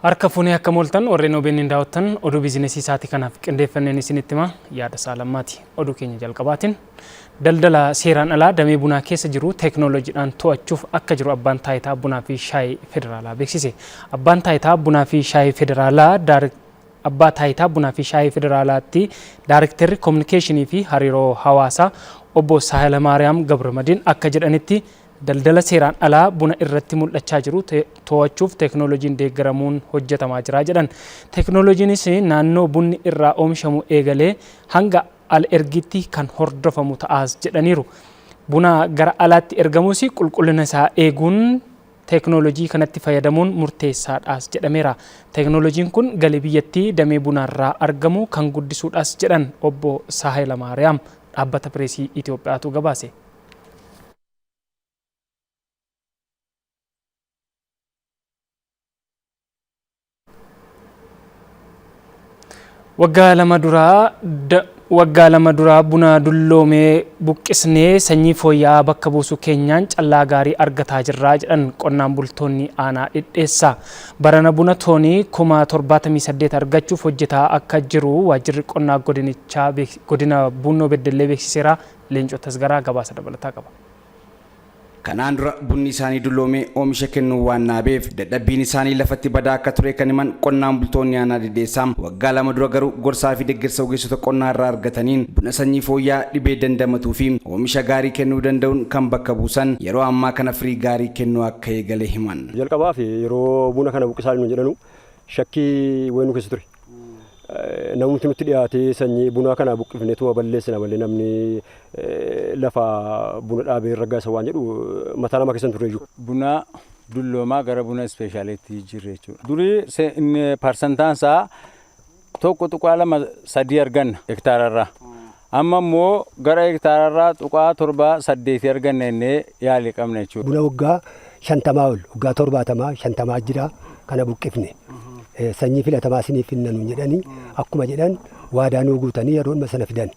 Harka fuunee akka mooltan warreen OBN daawwattan, oduu biizinesii isaatii kanaaf qindeeffanneen isinitti hima, yaada saalammaati. Oduu keenya jalqabaatiin, daldala seeraan alaa damee bunaa keessa jiru teeknooloojiidhaan to'achuuf akka jiru Abbaan Taayitaa Bunaa fi Shaayii Federaalaa beeksise. Abbaan Taayitaa Bunaa fi Shaayii Federaalaa Abbaa Taayitaa Bunaa fi Shaayii Federaalaatti Daarektarri Kominikeeshinii fi Hariiroo Hawaasaa Obbo Saahilamaariyaam Gabramadiin akka jedhanitti, daldala seeraan alaa buna irratti mul'achaa jiru to'achuuf teeknooloojiin deeggaramuun hojjetamaa jira jedhan. Teeknooloojiinis naannoo bunni irraa oomishamu eegalee hanga al ergiitti kan hordofamu ta'aas jedhaniiru. Buna gara alaatti ergamus qulqullina isaa eeguun teeknooloojii kanatti fayyadamuun murteessaadhaas jedhameera. Teeknooloojiin kun galii biyyattii damee bunaarraa argamu kan guddisuudhaas jedhan Obbo Saahilamaariyaam. Dhaabbata Pireesii Itoophiyaatu gabaase. Waggaa 2 duraa buna dulloomee buqqisnee sanyii fooyya'aa bakka buusuu keenyaan callaa gaarii argataa jirraa jedhan qonnaan bultoonni aanaa Dhidheessaa. Barana buna toonii 78,000 argachuuf hojjetaa akka jiru waajjirri qonnaa godinichaa, godina Buunnoo Beddellee beeksiseera. Leencoo Tasgaraa gabaasa dabalataa qaba. Kanaan dura bunni isaanii dulloomee oomisha kennuu waan dhaabeef dadhabbiin isaanii lafatti badaa akka ture kan himan qonnaan bultoonni aanaa Dhidheessaa, waggaa 2 dura garuu gorsaa fi deeggarsa ogeessota qonnaa irraa argataniin buna sanyii fooyya'aa dhibee dandamatuu fi oomisha gaarii kennuu danda'uun kan bakka buusan yeroo ammaa kana firii gaarii kennuu akka eegale himan. Jalqabaaf yeroo buna kana buqqisaa nu jedhanu shakkii wayii nu keessa ture. Namumti nutti dhiyaatee sanyii bunaa kana buqqifneetuma balleessina malee namni lafa buna dhaabee raggaasa waan jedhu mataa namaa keessa hin turre iyyuu. Buna dulloomaa gara buna specialitti jijjiirre jechuudha. Durii inni parsantaan isaa 1.23 arganna hektaararraa. Amma immoo gara hektaararraa 0.78 arganna jennee yaalii qabna jechuudha. Buna waggaa 50 ol, waggaa 70, 50 jira, kana buqqifne. Sanyii filatamaa isiniif finna nuun jedhanii, akkuma jedhan waadaa nuu guutanii yeroo sana fidan.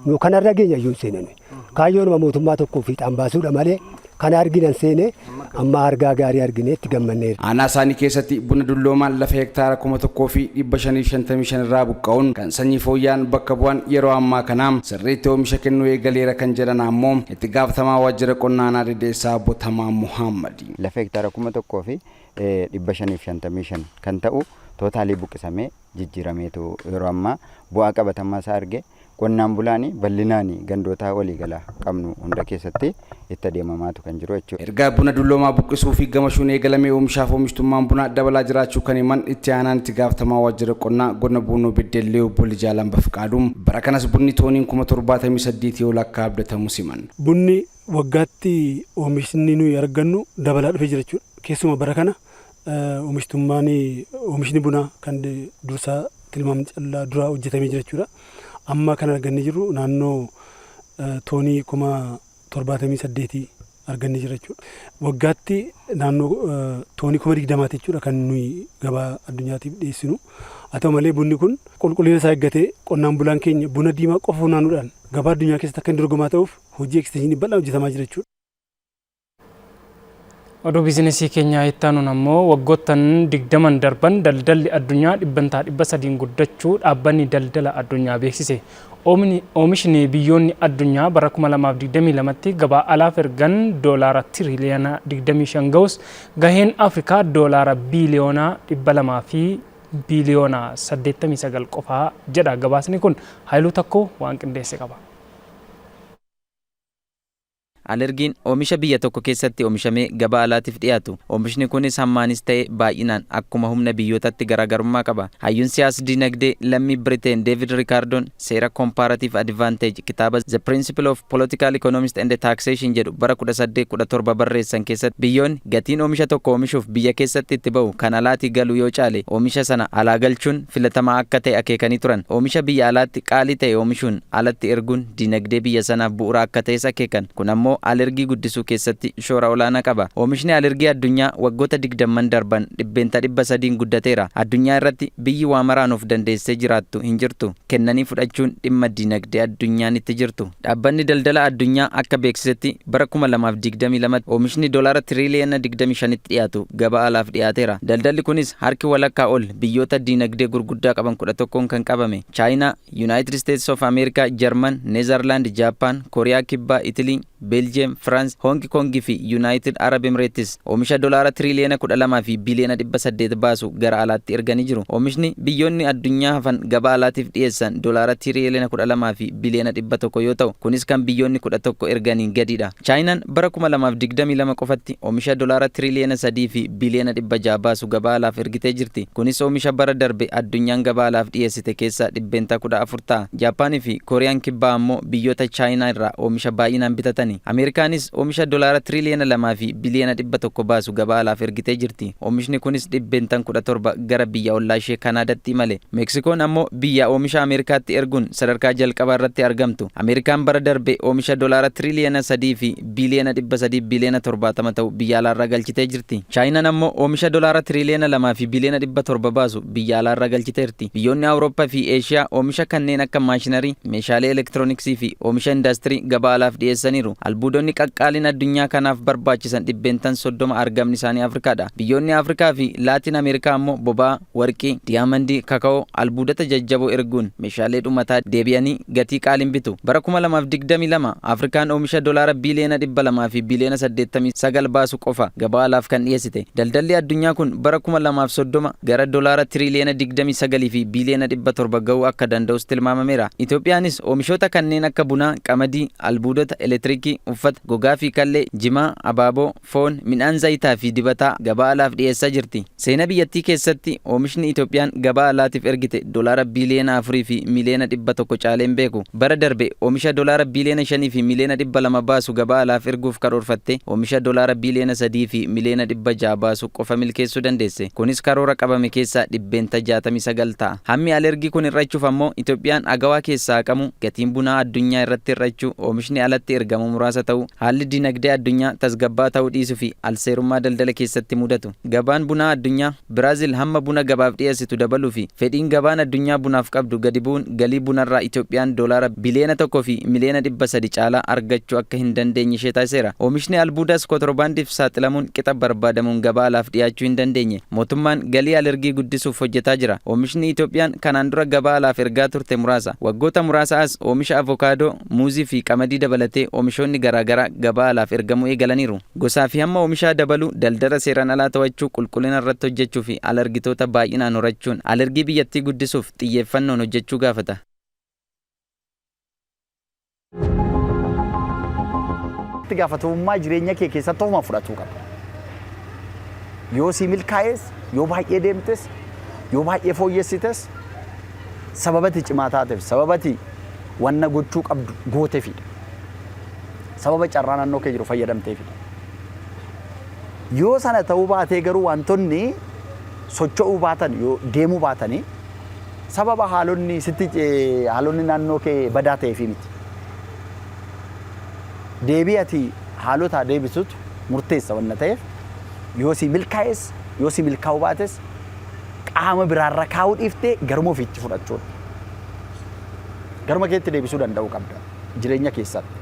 Nu kanarra geenya iyyuu hin seenanu. Kaayyoonuma mootummaa tokkoo fiixaan baasuudha malee kana arginan seene, amma argaa gaarii argine, itti gammanneera. Aanaa isaanii keessatti buna dulloomaan lafa hektaara 1555 irraa buqqa'uun kan sanyii fooyya'an bakka bu'an yeroo ammaa kana sirriitti oomisha kennuu eegaleera kan jedhan ammoo itti gaafatamaa waajjira qonnaa aanaa Dhidheessaa Obbo Tamaa Muhammad. Lafa hektaara 1555 kan ta'u totally buqqisamee jijjiirameetu yeroo ammaa bu'aa qabatamaa isaa arge. Qonnaan bulaan bal'inaan gandoota waliigalaa qabnu hunda keessatti itti adeemamaatu kan jiru jechuudha. Erga buna dulloomaa buqqisuu fi gamashuun eegalamee oomishaaf oomishtummaan bunaa dabalaa jiraachuu kan himan itti aanaan itti gaafatamaa waajjira qonnaa godina Buunoo Beddellee Obbo Lijaalaan Bafqaaduun, bara kanas bunni tooniin 78,000 ol akka abdatamu siman. Bunni waggaatti oomishni nuyi argannu dabalaa dhufee jira jechuudha. Keessumaa bara kana oomishtummaan oomishni bunaa kan dursaa tilmaamni callaa duraa hojjetamee jira jechuudha. Amma kan argannee jirru naannoo toonii 78,000 argannee jira jechuudha. Waggaatti naannoo toonii 20,000ti jechuudha kan nuyi gabaa addunyaatiif dhiyeessinu. Haa ta'u malee, bunni kun qulqullina isaa eeggatee qonnaan bulaan keenya buna diimaa qofa funaanuudhaan gabaa addunyaa keessatti akka inni dorgomaa ta'uuf hojii ekstenshinii bal'aan hojjetamaa jira jechuudha. Oduu biizinesii keenyaa itti aanuun ammoo, waggoottan 20n darban daldalli addunyaa 300% guddachuu Dhaabbanni Daldala Addunyaa beeksise. Oomishni biyyoonni addunyaa bara 2022tti gabaa alaaf ergan doolaara tiriliyoona 25 ga'us, gaheen Afrikaa doolaara biiliyoona 200 fi biiliyoona 89 qofaa jedha gabaasni kun. Haayiluu Takkoo waan qindeesse qaba. Alergiin oomisha biyya tokko keessatti oomishamee gabaa alaatiif dhiyaatu. Oomishni kunis hammaanis ta'e baay'inaan akkuma humna biyyootatti garaagarummaa qaba. Hayyuun siyaas dinagdee lammii Biriteen Deevid Riikaardoon seera Comparative Advantage kitaaba The Principle of Political Economics and Taxation jedhu bara 1817 barreessan keessatti, biyyoonni gatiin oomisha tokko oomishuuf biyya keessatti itti ba'u kan alaatii galu yoo caale, oomisha sana alaa galchuun filatamaa akka ta'e akeekanii turan. Oomisha biyya alaatti qaalii ta'e oomishuun alatti erguun dinagdee biyya sanaaf bu'uura akka ta'es akeekan. Kun ammoo ammoo alergii guddisuu keessatti shoora olaanaa qaba. Oomishni alergii addunyaa waggoota 20 darban 300% guddateera. Addunyaa irratti biyyi waa maraan of dandeessee jiraattu hin jirtu. Kennanii fudhachuun dhimma dinagdee addunyaan itti jirtu. Dhaabbanni daldala addunyaa akka beeksisetti bara 2022 oomishni doolaara tiriliyoona 25tti dhiyaatu gabaa alaaf dhiyaateera. Daldalli kunis harki walakkaa ol biyyoota dinagdee gurguddaa qaban 11n kan qabame. Chaayinaa, United States of America, Jarman, Neezerlaand, Jaappaan, Kooriyaa Kibbaa, Itilii, Beeljiyeem, Firaans, Hoongi Koongii fi United Arab Emirates oomisha doolaara tiriliyoona 12 fi biliyoona 800 baasu gara alaatti erganii jiru. Oomishni biyyoonni addunyaa hafan gabaa alaatiif dhiyeessan doolaara tiriliyoona 12 fi biliyoona 100 yoo ta'u, kunis kan biyyoonni 11 erganiin gadiidha. Chaayinaan bara 2022 qofatti oomisha doolaara tiriliyoona 3 fi biliyoona 600 baasu gabaa alaaf ergitee jirti. Kunis oomisha bara darbe addunyaan gabaa alaaf dhiyeessite keessaa 14% ta'a. Jaappaanii fi Kooriyaan Kibbaa ammoo biyyoota Chaayinaa irraa oomisha baay'inaan bitatani. Ameerikaanis oomisha doolaara tiriliyoona 2 fi biliyoona 100 baasu gabaa alaaf ergitee jirti. Oomishni kunis 17% gara biyya ollaa ishee Kanaadaatti imale. Meksikoon ammoo biyya oomisha Ameerikaatti erguun sadarkaa jalqabaa irratti argamtu. Ameerikaan bara darbe oomisha doolaara tiriliyoona 3 fi biliyoona 300 biliyoona 70 ta'u biyya alaarraa galchitee jirti. Chaayinaan ammoo oomisha doolaara tiriliyoona 2 fi biliyoona 700 baasu biyya alaarraa galchiteerti. Biyyoonni Awurooppaa fi Eeshiyaa oomisha kanneen akka maashinarii, meeshaalee elektirooniksii fi oomisha indaastirii gabaa alaaf dhiyeessaniiru. Albuudonni qaqqaaliin addunyaa kanaaf barbaachisan 30% argamni isaanii Afrikaadha. Biyyoonni Afrikaa fi Laatiin Ameerikaa ammoo boba'aa, warqii, diyaamandii, kaka'oo, albuudota jajjaboo erguun meeshaalee dhumataa deebi'anii gatii qaaliin bitu. Bara 2022 Afrikaan oomisha doolaara biliyoona 200 fi biliyoona 89 baasu qofa gabaa alaaf kan dhiyeessite. Daldalli addunyaa kun bara 2030 gara doolaara tiriliyoona 29 fi biliyoona 700 ga'uu akka danda'us tilmaamameera. Itoophiyaanis oomishoota kanneen akka bunaa, qamadii, albuudota, elektiriikii, uffata, gogaa fi kallee, jimaa, abaaboo, foon, midhaan zayitaa fi dibataa gabaa alaaf dhiyeessaa jirti. Seenaa biyyattii keessatti oomishni Itoophiyaan gabaa alaatiif ergite doolaara biliyoona 4 fi miliyoona 100 caalee hin beeku. Bara darbe oomisha doolaara biliyoona 5 fi miliyoona 200 baasu gabaa alaaf erguuf karoorfatte oomisha doolaara biliyoona 3 fi miliyoona 600 baasu qofa milkeessuu dandeesse. Kunis karoora qabame keessaa 69% ta'a. Hammi alergii kun hir'achuuf ammoo Itoophiyaan agawaa keessaa haqamu, gatiin bunaa addunyaa irratti hir'achuu, oomishni alatti ergamu muraasa ta'uu, haalli dinagdee addunyaa tasgabbaa ta'uu dhiisuu fi alseerummaa daldala keessatti mudatu. Gabaan bunaa addunyaa Biraazil hamma buna gabaaf dhiyeessitu dabaluu fi fedhiin gabaan addunyaa bunaaf qabdu gadi bu'uun galii bunarraa Itoophiyaan doolaara biliyoona 1 fi miliyoona 300 caalaa argachuu akka hin dandeenye ishee taasiseera. Oomishni albuudaas kotorbaandiif saaxilamuun qixa barbaadamuun gabaa alaaf dhiyaachuu hin dandeenye. Mootummaan galii alergii guddisuuf hojjetaa jira. Oomishni Itoophiyaan kanaan dura gabaa alaaf ergaa turte muraasa. Waggoota muraasa as oomisha avokaadoo, muuzii fi qamadii dabalatee oomishoonni garaagaraa gabaa alaaf ergamuu eegalaniiru. Gosaa fi hamma oomishaa dabaluu, daldala seeraan alaa to'achuu, qulqullina irratti hojjechuu fi alergitoota baay'inaan horachuun alergii biyyattii guddisuuf xiyyeeffannoon hojjechuu gaafata. Itti gaafatamummaa jireenya kee keessatti ofuma fudhatuu qabda. Yoo sii milkaa'es, yoo baay'ee deemtes, yoo baay'ee fooyyessites sababati cimaa taateef, sababati wanna gochuu qabdu gooteefidha. Sababa carraa naannoo kee jiru fayyadamteefidha. Yoo sana ta'uu baatee garuu wantoonni socho'uu baatan, yoo deemuu baatanii, sababa haalonni sitti haalonni naannoo kee badaa ta'eefi miti. Deebii ati haalota deebisutu murteessa wanna ta'eef, yoo si milkaa'es yoo si milkaa'uu baates qaama biraarra kaa'uu dhiiftee garuma ofiitti fudhachuudha. Garuma keetti deebisuu danda'uu qabda jireenya keessatti.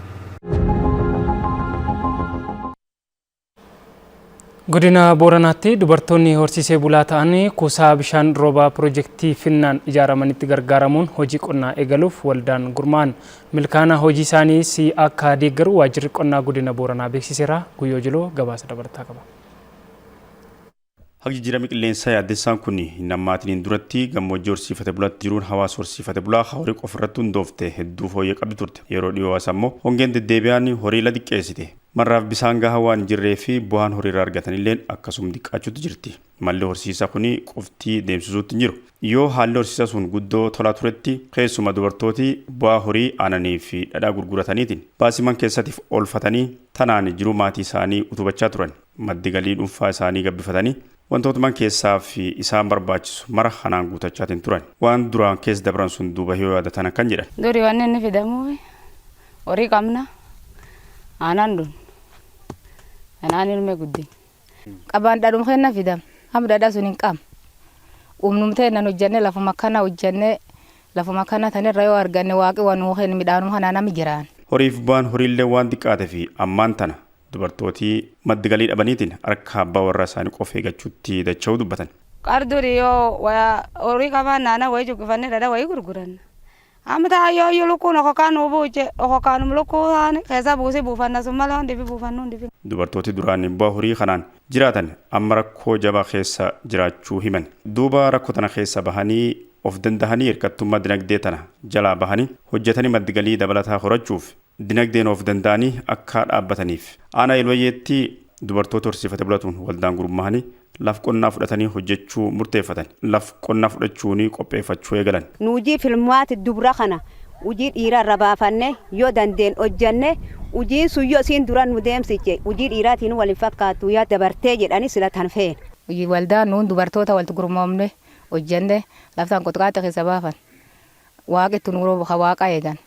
Godina Booranaatti dubartoonni horsiisee bulaa ta'an kuusaa bishaan roobaa pirojektii Finnaan ijaaramanitti gargaaramuun hojii qonnaa eegaluuf waldaan gurmaa'an. Milkaa'ina hojii isaaniis akka deeggaru waajjirri qonnaa godina Booranaa beeksiseera. Guyyoo Jiloo gabaasa dabalataa qaba. Haqi jijjiiramni qilleensaa yaaddessaan kun hin hammaatiniin duratti gammoojjii horsiifate bulatti jiruun hawaasa horsiifate bulaa horii qofa irratti hundoofte hedduu fooyyee qabdi turte. Yeroo dhiyoo as ammoo hongeen deddeebi'aan horii la xiqqeessite. Marraaf bisaan gahaa waan hin jirree fi bu'aan horii irraa argatanilleen akkasuma xiqqaachuutti jirti. Malli horsiisa kun qofti deemsisuutti hin jiru. Yoo haalli horsiisa sun guddoo tolaa turetti, keessuma dubartooti bu'aa horii aananii fi dhadhaa gurgurataniitiin baasii man keessatiif oolfatanii tanaan jiruu maatii isaanii utubachaa turan. Maddi galii dhuunfaa isaanii gabbifatanii wantoota man keessaa fi isaan barbaachisu mara kanaan guutachaatiin turan. Waan duraan keessa dabran sun duuba yoo yaadatan akkan jedhan. Duri wanni inni fidamuuf horii qabna. Aanan dhun. Kanaan ilme guddin. Qabaan dhadhum kenna fidam. Ham dhadha sun hin qabne. Humnum ta'e hojjannee lafuma kana hojjannee lafuma kana tanirra yoo arganne waaqi waan nuu kennu midhaanuma kana nami jiraan. Horiif bu'aan horiillee waan xiqqaatee fi ammaan tana dubartootii maddi galii dhabaniitiin harka abbaa warraa isaanii qofa eeggachuutti dacha'uu dubbatan. Qarduri yoo horii qabaan naana wayii cuqqifannee dhadha wayii gurguranna. Amma taa yoo iyyuu lukkuun okokaan nuu buuche okokaanum lukkuu taane keessa buusii buufanna sun malee hundi fi buufannu hundi fi. Dubartooti duraan bu'aa horii kanaan jiraatan amma rakkoo jabaa keessa jiraachuu himan. Duuba rakkoo tana keessa bahanii of dandahanii hirkattummaa dinagdee tana jalaa bahanii hojjetanii maddi galii dabalataa horachuuf dinagdeen of danda'anii akka dhaabbataniif. Aanaa Elwayyeetti dubartoota horsiifate bulatuun waldaan gurmaa'anii laf qonnaa fudhatanii hojjechuu murteeffatan. Laf qonnaa fudhachuun qopheeffachuu eegalan. Nuujii filmaati dubra kana hojii dhiiraa irra baafanne yoo dandeen hojjenne hojiin sun yoo isiin dura nu deemsiche hojii dhiiraatiin waliin fakkaattu yaa dabartee jedhani sila tan feene. Hojii waldaan nuun dubartoota walitti gurmoomne hojjenne laftaan qoxqaaxa keessa baafan. Waaqittu nu rooba waaqa eegan.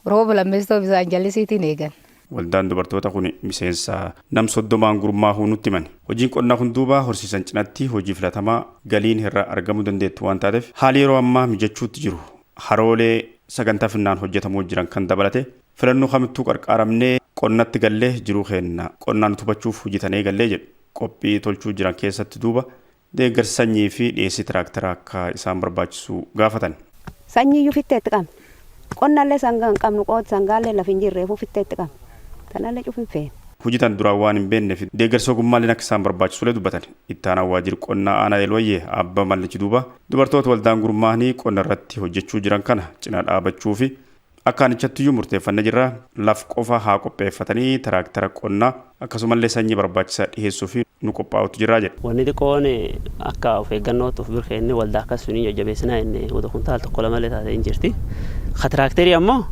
Rooba lammeessitoo bisaan jallisiitiin eegan. Waldaan dubartoota kun miseensa nam 30 gurmaa'uu nutti himan. Hojiin qonnaa kun duuba horsiisan cinatti hojii filatamaa galiin irraa argamuu dandeettu waan taateef haali yeroo ammaa mijachuutti jiru. Haroolee sagantaa finnaan hojjetamuu jiran kan dabalate filannoo kamittuu qarqaaramnee qonnatti gallee jiruu keenna qonnaan utubachuuf hojjetanii gallee jedhu. Qophii tolchuu jiran keessatti duuba deeggarsa sanyii fi dhiyeessii tiraaktaraa akka isaan barbaachisu gaafatan. Sanyii iyyuu fitteetti qabna. Qonnallee sangaa hin qabnu qoota sangaallee lafa hin jirreefuu fitteetti qabna. Tanallee cufin feene. Hojjetan duraan waan hin beekneef deeggarsa ogummaalleen akka isaan barbaachisulee dubbatan. Itti aanaa waajjira qonnaa aanaa Elwayyee Abbaa Mallachi duuba dubartoota waldaan gurmaa'anii qonna irratti hojjechuu jiran kana cinaa dhaabachuu fi akka aanichatti iyyuu murteeffannee jirra. Laf qofa haa qopheeffatanii tiraaktara qonnaa akkasumallee sanyii barbaachisaa dhiyeessuu fi nu qophaa'utu jira jedhe. Wanni xiqqoon akka of eeggannootti of bira kennee waldaa akkas suniin jajjabeessinaa inni wada kuntaal tokko lamallee taatee hin jirti. Ka tiraaktarii ammoo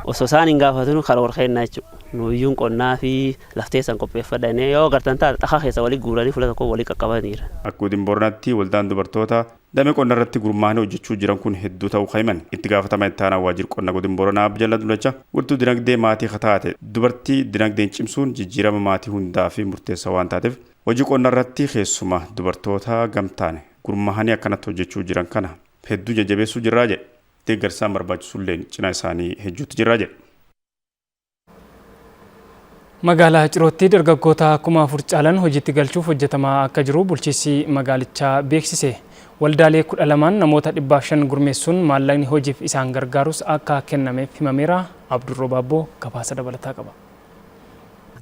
osoo isaan hin gaafatinu karoora kennaa jechuudha. Nuyyuun qonnaa fi lafteessan qopheeffadhanii yoo agartan taate dhakaa keessa walii guuranii fuula tokko walii qaqqabaniira. Akka godina Booranaatti waldaan dubartoota damee qonna irratti gurmaa'anii hojjechuu jiran kun hedduu ta'uu himan. Itti gaafatamaa itti aanaa waajjira qonna godina Booranaa Abjalla Dulacha wirtuu dinagdee maatii taate dubartii dinagdeen cimsuun jijjiirama maatii hundaa fi murteessaa waan taateef hojii qonna irratti keessuma dubartoota gamtaan gurmaa'anii akkanatti hojjechuu jiran kana hedduu jajjabeessuu jirraa jedhe. Deeggarsaan barbaachisullee cinaa isaanii hedduutu jirraa jedhe. Magaalaa Cirootti dargaggoota 4,000 caalan hojiitti galchuuf hojjetamaa akka jiru bulchiinsi magaalichaa beeksise. Waldaalee 12 namoota 500 gurmeessuun maallaqni hojiif isaan gargaarus akka kennameef himameera. Abdurroo Baabboo gabaasa dabalataa qaba.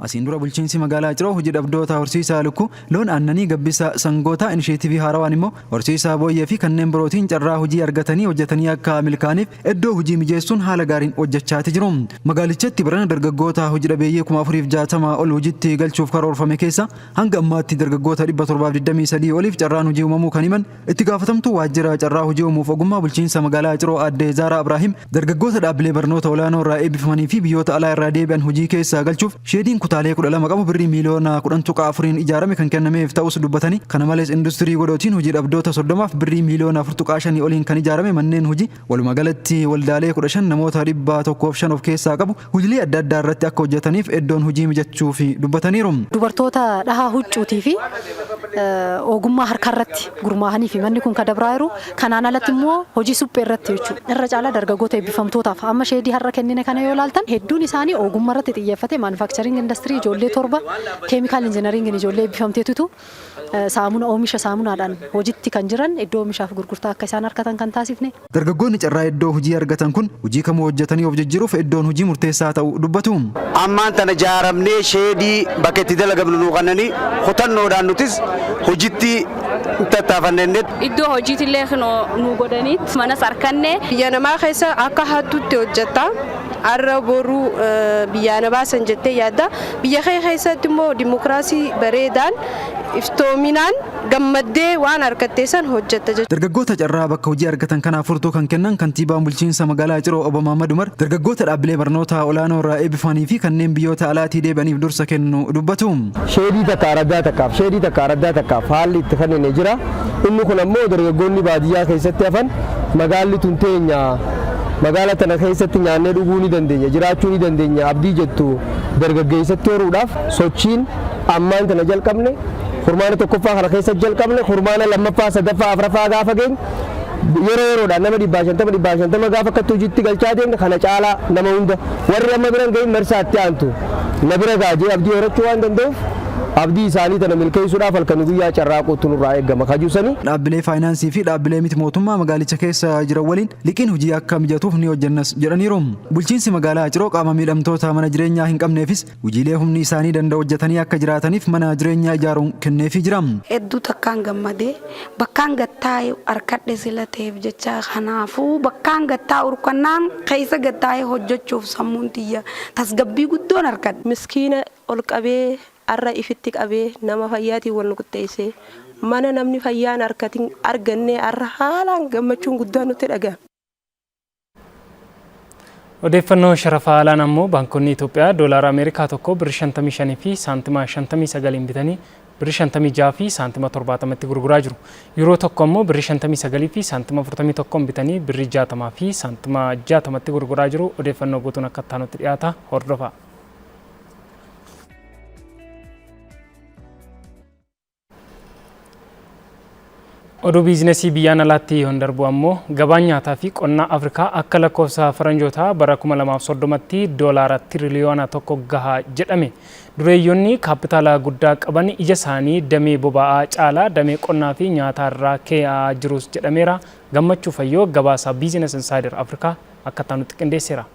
Asiin dura bulchiinsi magaalaa Ciroo hojii dhabdoota horsiisaa lukkuu loon aannanii gabbisa sangoota inisheetivii haarawaan immoo horsiisaa booyyee fi kanneen birootiin carraa hojii argatanii hojjetanii akka milkaaniif iddoo hojii mijeessuun haala gaariin hojjechaati jiru. Magaalichatti barana dargaggoota hojii dhabeeyyii 4,060 ol hojiitti galchuuf karoorfame keessa hanga ammaatti dargaggoota 723 oliif carraan hojii uumamuu kan himan itti gaafatamtuu waajjira carraa hojii uumuuf ogummaa bulchiinsa magaalaa Ciroo aadde Zaaraa Ibraahim dargaggoota dhaabbilee barnoota olaanoo irraa eebbifamanii fi biyyoota alaa irraa deebi'an hojii keessaa galchuuf sheediin kutaalee 12 qabu birrii miiliyoona 10.4 ijaarame kan kennameef ta'us dubbatanii kana malees industirii godhootiin hojii dhabdoota 30 birrii miiliyoona 4.5 oliin kan ijaarame manneen hojii walumaa galatti waldaalee 15 namoota 105 of keessaa qabu hojiilee adda addaa irratti akka hojjetaniif iddoon hojii mijachuu fi dubbataniiru. Dubartoota dhahaa huccuutii fi ogummaa harkarratti gurmaa'anii fi manni kun kadabraa jiru kanaan alatti immoo hojii suphee irratti jechuudha. Irra caalaa dargaggoota eebbifamtootaaf amma sheedii har'a kennine kana yoo ilaaltan hedduun isaanii ogummaa irratti xiyyeeffate manufacturing industry ijoollee 7 chemical engineering ijoollee eebbifamteetutu saamuna oomisha saamunaadhaan hojiitti kan jiran iddoo oomishaaf gurgurtaa akka isaan argatan kan taasifne. Dargaggoonni carraa iddoo hojii argatan kun hojii kamuu hojjetanii of jijjiiruuf iddoon hojii murteessaa ta'uu dubbatu. Ammaan tana jaaramnee sheedii bakka itti dalagamnu nu kannanii kutannoodhaan nutis hojiitti tattaafannee. Iddoo hojiitillee nu godhaniit manas harkanne. Biyya namaa keessa akka hattuutti hojjetta. Arra boruu biyya na baasan jettee yaadda. Biyya kee keessatti immoo dimokiraasii bareedaan iftoominaan gammaddee waan harkattee san hojjetta jechuudha. Dargaggoota carraa bakka hojii argatan kanaaf furtuu kan kennan kantiibaan bulchiinsa magaalaa Ciroo Obbo Mahammad Umar dargaggoota dhaabbilee barnoota olaanoo irraa eebbifamanii fi kanneen biyyoota alaatii deebi'aniif dursa kennu dubbatu. Sheedii takka araddaa takkaaf sheedii takka araddaa takkaaf haalli itti kennine jira. Inni kun ammoo dargaggoonni baadiyyaa keessatti hafan magaalli tun teenya Magaala tana keessatti nyaannee dhuguu ni dandeenya, jiraachuu ni dandeenya abdii jettu dargaggeessatti horuudhaaf sochiin ammaan tana jalqabne, kurmaana tokkoffaa kana keessa jalqabne, kurmaana lammaffaa, sadaffaa, afraffaa gaafa geenye yeroo yeroodhaan nama 150 150 gaafa akkatti hojiitti galchaa deemne, kana caalaa nama hunda warri amma biran gahin marsaa itti aantu na bira gaajee abdii horachuu waan danda'uuf, abdii isaanii tana milkeessuudhaaf halkanii guyyaa carraaquutu nurraa eegama kajuusanii. Dhaabbilee faayinaansii fi dhaabbilee miti mootummaa magaalicha keessa jiran waliin liqiin hojii akka mijatuuf ni hojjennas jedhaniiru. Bulchiinsi magaalaa Ciroo qaama miidhamtoota mana jireenyaa hin qabneefis hojiilee humni isaanii danda'u hojjetanii akka jiraataniif mana jireenyaa ijaaruun kenneefii jira. Hedduu takkaan gammadee bakkaan gattaa'e harkadhe sila ta'eef jecha, kanaafuu bakkaan gattaa'u urkannaan keessa gattaa'ee hojjechuuf sammuun tiyya tasgabbii guddoon harkadhe. Miskiina ol qabee, arra ifitti qabee, nama fayyaatiin wal nu qixxeessee, mana namni fayyaan harkatin argannee, arra haalaan gammachuun guddaan nutti dhagahame. Odeeffannoo sharafa alaan ammoo baankonni Itoophiyaa doolaara Ameerikaa tokko birri 55 fi saantima 59 bitanii birri 56 fi saantima 70tti gurguraa jiru. Yuuroo tokko ammoo birri 59 fi saantima 41 bitanii birri 60 fi saantima 60tti gurguraa jiru. Odeeffannoo guutuun akka itti dhiyaata, hordofaa. Oduu biizinesii biyyaan alaatti yoon darbu ammoo, gabaan nyaataa fi qonnaa Afrikaa akka lakkoofsa faranjootaa bara 2030tti doolaara tiriliyoona 1 gahaa jedhame. Dureeyyoonni kaapitaala guddaa qaban ija isaanii damee boba'aa caalaa damee qonnaa fi nyaataa irraa kaa'aa jirus jedhameera. Gammachuu Fayyoo gabaasa Business Insider Afrikaa akka nutti qindeesseera.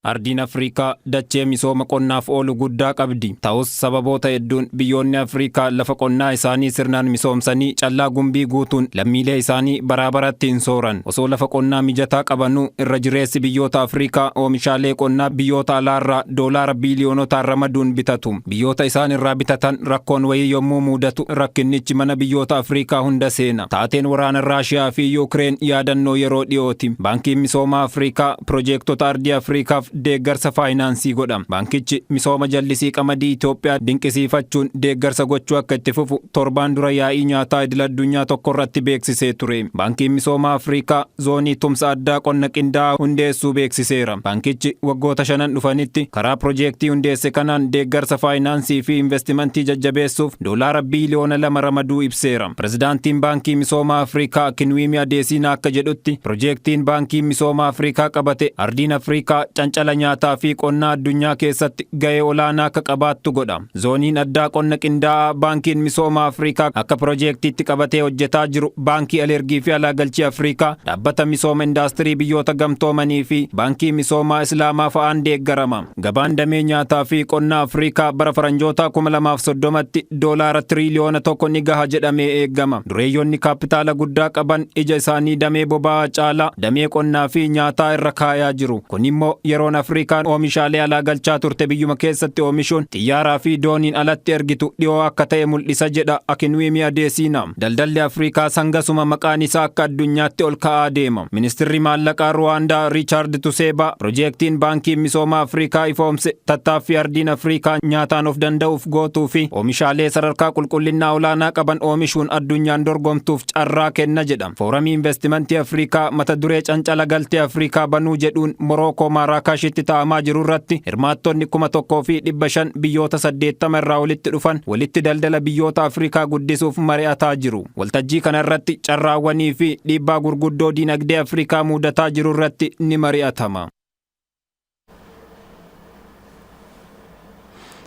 Ardiin Afrikaa dachee misooma qonnaaf oolu guddaa qabdi. Ta'us sababoota hedduun biyyoonni Afrikaa lafa qonnaa isaanii sirnaan misoomsanii callaa gumbii guutuun lammiilee isaanii baraa baratti hin sooran. Osoo lafa qonnaa mijataa qabanuu irra jireessi biyyoota Afrikaa oomishaalee qonnaa biyyoota alaarraa doolaara biiliyoonotaan ramaduun bitatu. Biyyoota isaan irraa bitatan rakkoon wayii yommuu mudatu rakkinnichi mana biyyoota Afrikaa hunda seena. Taateen waraana Raashiyaa fi Yuukireen yaadannoo yeroo dhiyooti. Baankiin Misoomaa Afrikaa piroojeektota ardii Afrikaaf deeggarsa faayinaansii godha. Baankichi misooma jallisii qamadii Itoophiyaa dinqisiifachuun deeggarsa gochuu akka itti fufu torbaan dura yaa'ii nyaataa idil addunyaa tokko irratti beeksisee ture. Baankiin Misoomaa Afrikaa zoonii tumsa addaa qonna qindaa'aa hundeessuu beeksiseera. Baankichi waggoota 5 dhufanitti karaa piroojeektii hundeesse kanaan deeggarsa faayinaansii fi investimentii jajjabeessuuf doolaara biiliyoona 2 ramaduu ibseera. Pirezidaantiin Baankii Misoomaa Afrikaa Akinwumi Adeesiinaa akka jedhutti, piroojeektiin Baankii Misoomaa Afrikaa qabate ardiin Afrikaa cancala nyaataa fi qonnaa addunyaa keessatti ga'ee olaanaa akka qabaattu godha. Zooniin addaa qonna qindaa'aa Baankiin Misoomaa Afrikaa akka piroojeektiitti qabatee hojjetaa jiru Baankii Alergii fi Alaagalchii Afrikaa, Dhaabbata Misooma Indaastirii Biyyoota Gamtoomanii fi Baankii Misoomaa Islaamaa fa'aan deeggarama. Gabaan damee nyaataa fi qonnaa Afrikaa bara faranjoota 2030tti doolaara tiriliyoona 1 ni gaha jedhamee eegama. Dureeyyoonni kaapitaala guddaa qaban ija isaanii damee boba'aa caalaa damee qonnaa fi nyaataa irra kaayaa jiru. Kun immoo yeroon Afrikaan oomishaalee alaa galchaa turte biyyuma keessatti oomishuun xiyyaaraa fi dooniin alatti ergitu dhiyoo akka ta'e mul'isa jedha Akinwumi Adeesiina. Daldalli Afrikaa sangasuma maqaan isaa akka addunyaatti ol ka'aa deema. Ministirri maallaqaa Ruwaandaa Riichaard Tuseebaa piroojeektiin Baankii Misooma Afrikaa ifoomse tattaaffii ardiin Afrikaa nyaataan of danda'uuf gootuu fi oomishaalee sadarkaa qulqullinnaa olaanaa qaban oomishuun addunyaan dorgomtuuf carraa kenna jedha. Fooramii Investimentii Afrikaa mata duree cancala galtee Afrikaa banuu jedhuun Morookoo Maaraakaashitti taa'amaa jiru irratti hirmaattonni 1500 biyyoota 80 irraa walitti dhufan walitti daldala biyyoota Afrikaa guddisuuf mari'ataa jiru. Waltajjii kana irratti carraawwanii fi dhiibbaa gurguddoo diinagdee Afrikaa mudataa jiru irratti ni mari'atama.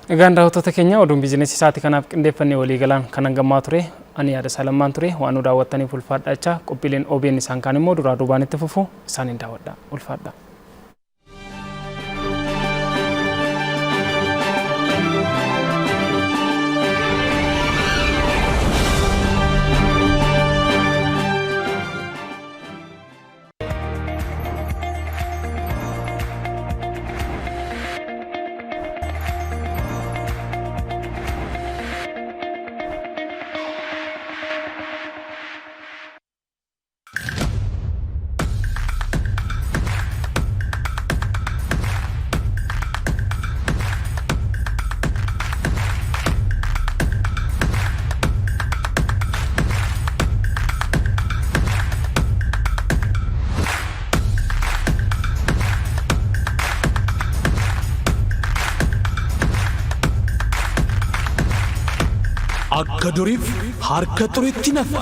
Egaan daawwattoota keenya, oduun biizinesii isaatii kanaaf qindeeffannee waliigalaan kan hangammaa ture. Ani Yaada Salammaan ture. Waan nu daawwattaniif ulfaadhaa. Qophiileen OBN isaan kaan immoo duraa duubaan itti fufu, isaaniin daawwadhaa, ulfaadhaa. Akka duriif harka xuriitti nafa.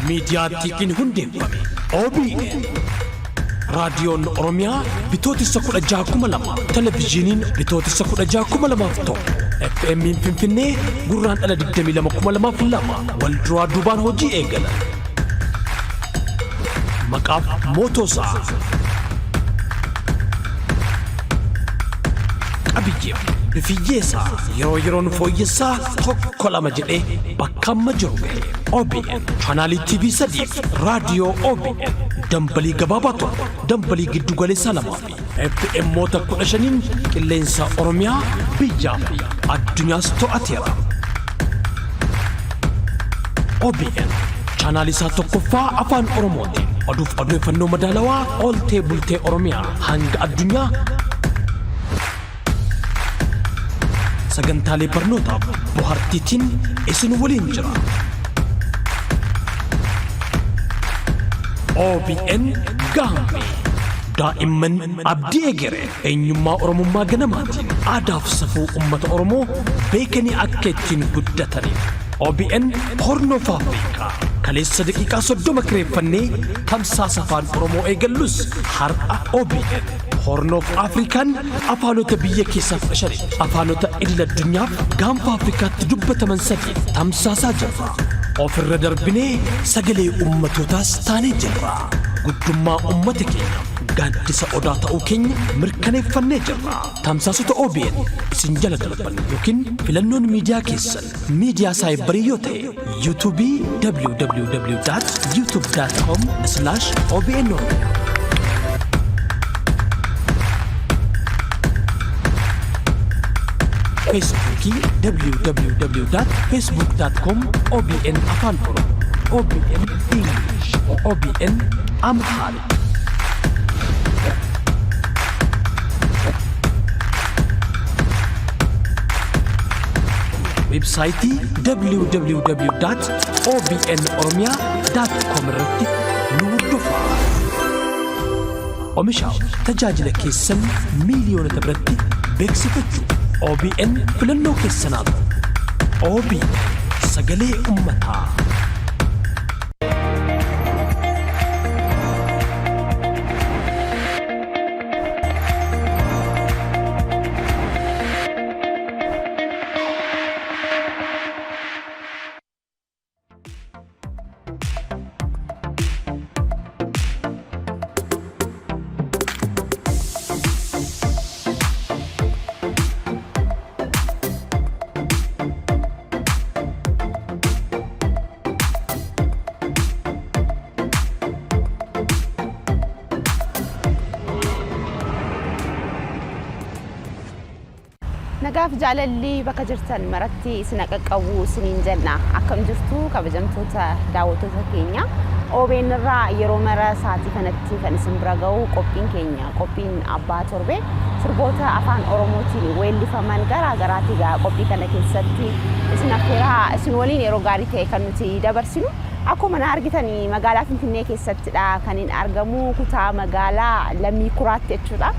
Miidiyaa Tiikiin hundeeffame OBN. Raadiyoon Oromiyaa Bitootessa 16,2000, Televiziiniin Bitootessa 16,2001, FM'n Finfinnee Gurraandhala 22,2002 wal duraa duubaan hojii eegalan. Maqaaf mootoosaa. Qabiyyeef bifiyyeesaa yeroo yeroon fooyyessaa tokko lama jedhee bakka amma jiru gahe. OBN chaanaalii TV 3 fi raadiyoo OBN dambalii gabaabaa 1, dambalii giddu galeessaa 2 fi FMoota 15n qilleensa Oromiyaa, biyyaa fi addunyaas to'ateera. OBN chaanaalii isaa tokkoffaa Afaan Oromootiin oduuf odeeffannoo madaalawaa ooltee bultee Oromiyaa hanga addunyaa sagantaalee barnootaaf bohaartiitiin isin waliin jira. OBN Gaammee daa'imman abdii egeree eenyummaa Oromummaa ganamaatiin aadaaf safuu uummata Oromoo beekanii akka ittiin guddataniif OBN Horn of Africa kaleessa daqiiqaa 30 kireeffannee tamsaasa Afaan Oromoo eegallus, har'a OBN Horn of African afaanota biyya keessaa 15, afaanota idil addunyaaf gaanfa Afrikaatti dubbataman 3 tamsaasaa jirra. Ofirra darbinee sagalee ummatootaas taanee jirra. Guddummaa ummata keenyaaf gaaddisa odaa ta'uu keenya mirkaneeffannee jirra. Tamsaasota OBN isin jala darban yookiin filannoon miidiyaa keessan miidiyaa saayibarii yoo ta'e, yuutuubii www.youtube.com/OBN Oromiyaa. Feesbuukii www.facebook.com OBN Afaan Oromoo, OBN English, OBN Amharic. Websaayitii www.obnoromia.com irratti nu hordofaa. Oomishaaf tajaajila keessan miiliyoonota biratti beeksifachuu OBN filannoo keessanaa ta'u. OBN sagalee ummataa. Nagaaf jaalalli bakka jirtan maratti isin qaqqabu isiniin jenna. Akkam jirtu, kabajamtoota daawwattoota keenya? OBN irraa yeroo mara sa'aatii kanatti kan isin bira ga'u qophiin keenya, qophiin abbaa torbee, sirboota Afaan Oromootiin weellifaman garaa garaati. Egaa qophii kana keessatti isin affeeraa isin waliin yeroo gaarii ta'e kan nuti dabarsinu. Akkuma na argitan, magaalaa Finfinnee keessattidha kan hin argamu, kutaa magaalaa Lammii Kuraatti jechuudha.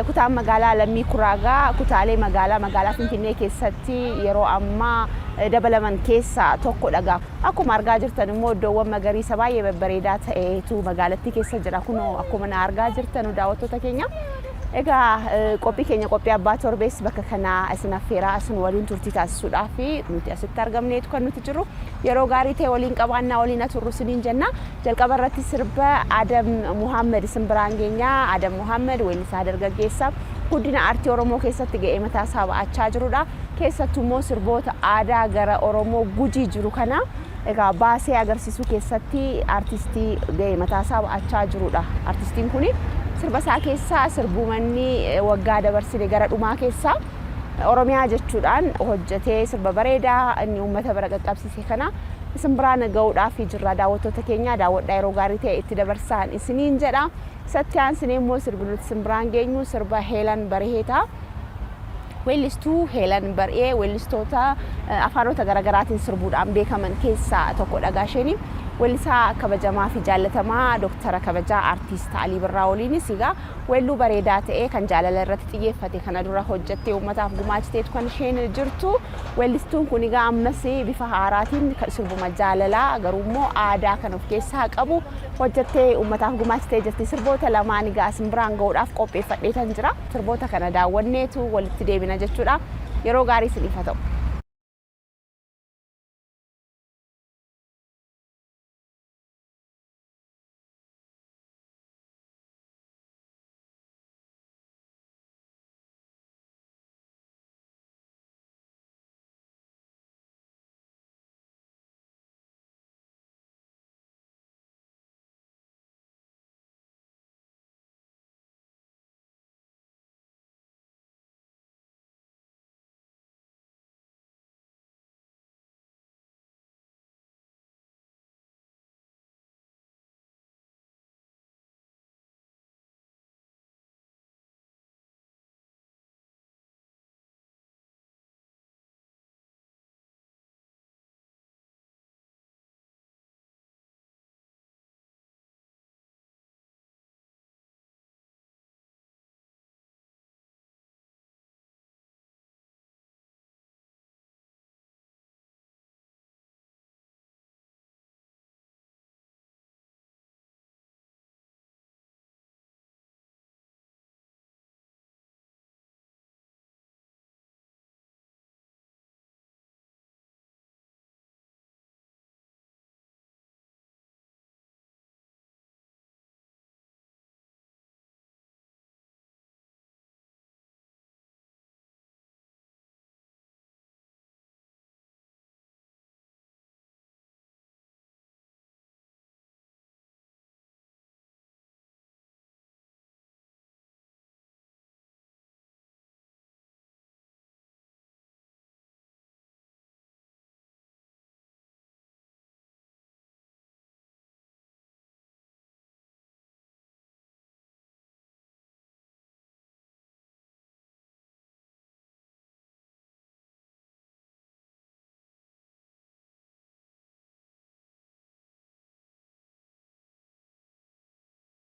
Kutaan magaalaa Lammii Kuraagaa kutaalee magaalaa Finfinnee keessatti yeroo ammaa dabalaman keessaa tokkodha. Akkuma argaa jirtan immoo iddoowwan magariisa baay'ee babbareedaa ta'etu magaalattii keessa jira. Kunoo akkuma na argaa jirtan, daawwattoota keenya. Egaa qophii keenya, qophii abbaa torbees, bakka kanaa isin affeeraa isin waliin turtii taasisuudhaaf nuti asitti argamneetu kan nuti jirru. Yeroo gaarii ta'e waliin qabaannaa, waliin aturru isiniin jenna. Jalqaba irratti sirba Adam Muhammad isin biraan geenya. Adam Muhammad weellisaa dargaggeessa guddina aartii Oromoo keessatti ga'ee mataa isaa ba'achaa jirudha. Keessattuu immoo sirboota aadaa gara Oromoo Gujii jiru kana egaa baasee agarsiisuu keessatti aartistii ga'ee mataa isaa ba'achaa jirudha. Aartistiin kun sirba isaa keessaa sirbuumanni waggaa dabarsine gara dhumaa keessaa Oromiyaa jechuudhaan hojjetee sirba bareedaa inni uummata bira qaqqabsiise kana isin biraan ga'uudhaaf jirra. Daawwattoota keenya, daawwadhaa, yeroo gaarii ta'e itti dabarsaan isiniin jedha. Isatti aansinee immoo sirbi nuti isin biraan geenyu sirba Heelan Bariheeta. Weellistuu Heelan Bari'ee weellistoota afaanota garaagaraatiin sirbuudhaan beekaman keessaa tokkodha gaasheeni. Weellisaa kabajamaa fi jaallatamaa Dooktara kabajaa Aartist Alii Birraa waliinis egaa weelluu bareedaa ta'e kan jaalala irratti xiyyeeffate kana dura hojjettee uummataaf gumaachiteetu kan isheen jirtu. Weellistuun kun egaa ammas bifa haaraatiin sirbuma jaalalaa garuu immoo aadaa kan of keessaa qabu hojjettee uummataaf gumaachitee jirti. Sirboota lamaan egaa isin biraan gahuudhaaf qopheeffadheetan jira. Sirboota kana daawwanneetu walitti deebina jechuudha. Yeroo gaarii isiniif haa ta'u.